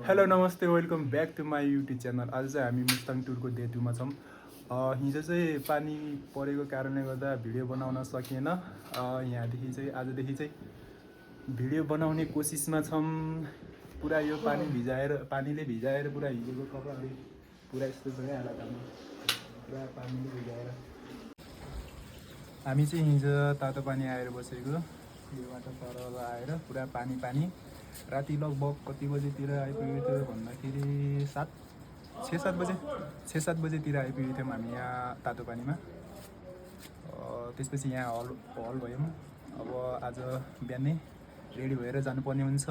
Hello नमस्ते welcome back to my YouTube channel. आज चाहिँ हामी मुस्ताङ टुरको डे 2 मा छौँ। हिजो चाहिँ पानी परेको कारणले गर्दा भिडियो बनाउन सकिएन। यहाँदेखि चाहिँ आजदेखि चाहिँ भिडियो बनाउने कोसिसमा छौँ। पुरा यो पानीले भिजाएर पुरा हिजोको कपडाले पुरा यस्तो छ क्या हालतमा, पुरा पानीले भिजाएर हामी चाहिँ हिजो तातो पानी आएर बसेको। यो बाटो सरल आएर पुरा पानी राति लगभग कति बजेतिर आइपुगेको थियो भन्दाखेरि 6-7 बजेतिर आइपुगेको थियौँ हामी यहाँ तातो पानीमा। त्यसपछि यहाँ हल भयौँ। अब आज बिहानै रेडी भएर जानुपर्ने हुन्छ।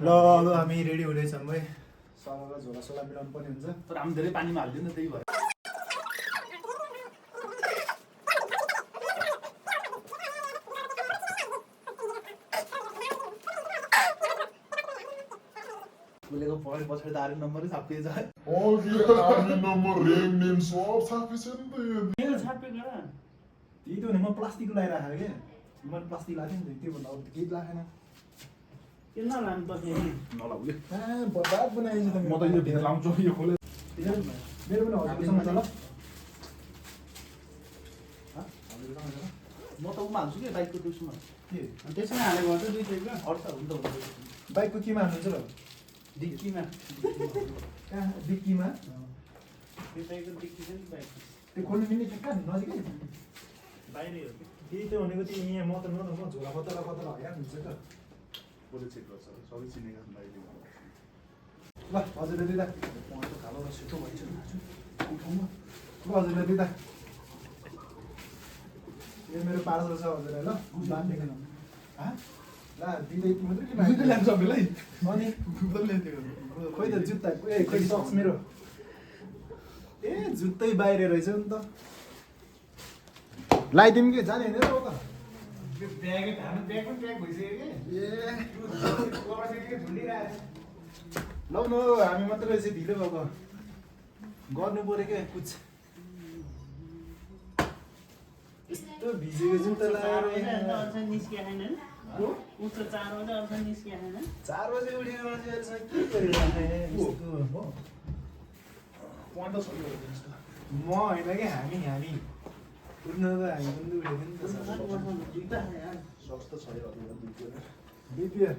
ल अब हामी रेडी हुँदैछौँ है। सरल झोलासोला मिलाउनु पर्ने हुन्छ, तर हामी धेरै पानीमा हालिदियो नि, त्यही भएर बोलेको पढ्ने पछाडि त आर्मी नम्बरै छापिएको छ। आर्मी नम्बर रेम नेम सब छापेको छ नि त। त्यही त हो नि, म प्लास्टिक लगाइराखेको क्या, मैले प्लास्टिक लगाएको थिएँ नि त, त्योभन्दा अरू त केही लगाएन। नलाउ बर्बाद बनाएछ त। म त यो भित्र लाउँछु, यो खोले मेरो पनि हजुरसँग छ। ल म त उमा हाल्छु कि बाइकको त्यसमा के त्यसमा हालेको हुन्छ दुई ट्रेक अरू त हुन्छ बाइकको केमा हाल्नुहुन्छ र? डिक्कीमा कहाँ डिक्कीमा? त्यो बाइकको डिक्की छ नि बाइकको त्यो खोल्नु मिल्ने कहाँ नजिकै बाहिरै हो कि त्यही त भनेको त्यो यहाँ म त झोला कतरा हरिहाल्नु हुन्छ त। बोले चेक गर्छ सबै चिनेका छन् अहिले। ल हजुरले दिँदा पढ्नु खालो र छिटो भइन्छ नि ठाउँमा। ल हजुरले दिँदा यो मेरो पार्सल छ हजुरलाई। ल बाँधेको ल दिँदै यति मात्रै के ल्यान्छ सबैलाई? अनि खोइ त जुत्ता खोइ सक्स मेरो जुत्तै बाहिर रहेछ नि त। लगाइदिउँ कि जाने होइन र हो त? ब्याग पनि प्याक भइसक्यो लौ न हामी मात्रै रहेछ ढिलो भएको, गर्नु पऱ्यो क्या कुछ। यस्तो भिजेको जुत्ता लगाएर 4 बजे उठेको मान्छेहरूसँग के गरिरहेको म होइन कि हामी उठ्नु त हामी पनि उठेको नि त। सस्तो छ यो बिपिएर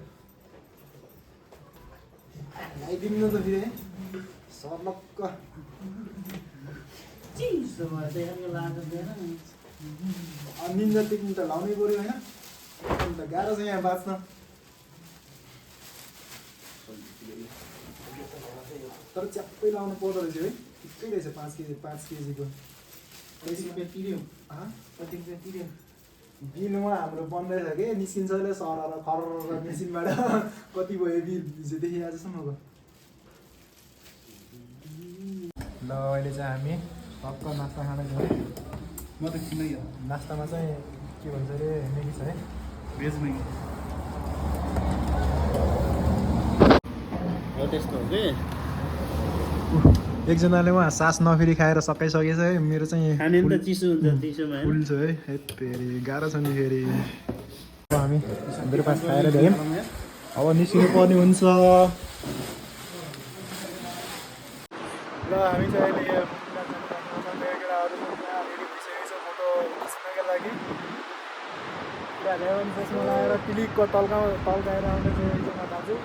लगाइदिनु न त फेरि सर्लक्क। निन्जा टेक्नु त लाउनै पऱ्यो होइन? अन्त गाह्रो छ यहाँ बाँच्न। तर च्याप्पै लाउनु पर्दो रहेछ है, ठिकै रहेछ। 5 केजीको 30 रुपियाँ तिर्यो। बिलमा हाम्रो बन्दैछ कि निस्किन्छ अहिले सर र खर मेसिनबाट। कति भयो बिल हिजोदेखि आजसम्मको। ल अहिले चाहिँ हामी टक्क नास्ता खाँदै छौँ। म त किनै हो नास्तामा चाहिँ के भन्छ अरे मेगी छ है, भेज मैगी हो त्यस्तो हो कि। एकजनाले उहाँ सास नफेरि खाएर सकाइसकेछ है। मेरो चाहिँ खाने नि त चिसो हुन्छ चिसोमा फुल छ है। फेरि गाह्रो छ नि फेरि। अब हामी ब्रेकफास्ट खाएर भ्यायौँ, अब निस्किनु पर्ने हुन्छ। ल हामी चाहिँ अहिले यो केटाहरू रेडी भइसकेको छ फोटो खिच्नका लागि। पुरा ल्याउनु चस्मा लगाएर क्लिकको तल्काएर आउँदैछ एकजना दाजु।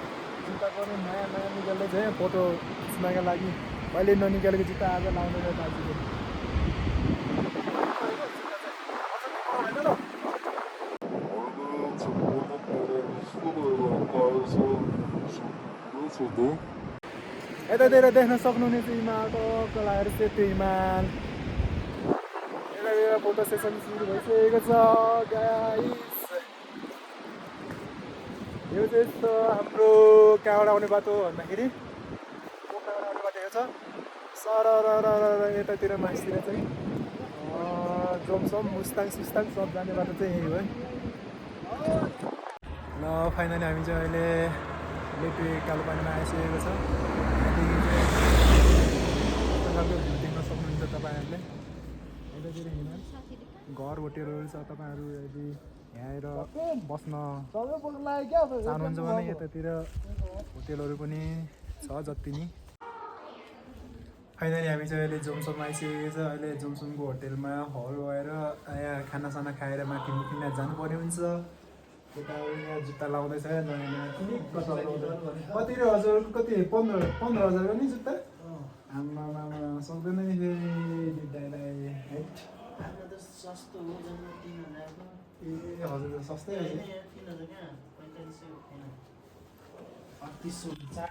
जुत्ता पनि नयाँ निकाल्दैछ है फोटो खिच्नका लागि। मैले ननिकालेको जुत्ता आज लाउँदैछ दाजुले। यतातिर देख्न सक्नुहुनेछ हिमाल टक्क लागेर चाहिँ त्यो हिमाल। यतातिर फोटो सेसन सुरु भइसकेको छ गाइस। यो चाहिँ यस्तो हाम्रो कहाँबाट आउने बाटो भन्दाखेरि पोखराबाट आउने बाटो यो छ। सर यतातिर मासतिर चाहिँ जोमसोम मुस्ताङ सुस्ताङ सब जाने बाटो चाहिँ यही हो है। ल फाइनली हामी चाहिँ अहिले लेपे कालो पानीमा आइसकेको छ। यहाँदेखि चाहिँ देख्न सक्नुहुन्छ तपाईँहरूले। यतातिर हिँड्न घर होटेलहरू छ, तपाईँहरू यदि यहाँ आएर बस्न सबैको लागि क्या अब चाहनुहुन्छ भने यतातिर होटेलहरू पनि छ जति नि फाइनली हामी चाहिँ अहिले जोमसोममा आइसकेको छ अहिले जोमसोमको होटेलमा हल भएर यहाँ खानासाना खाएर माथि मुखिना जानु पर्ने हुन्छ यता यहाँ जुत्ता लाउँदैछ कति रे हजुर कति 15,000 नि जुत्ता आम्मामा सक्दैन नि फेरि दाइलाई हाइट हाम्रो त सस्तो हो जम्मा 3,000 को ए हजुर सस्तै हो 3,000 कहाँ 4500 होइन 3800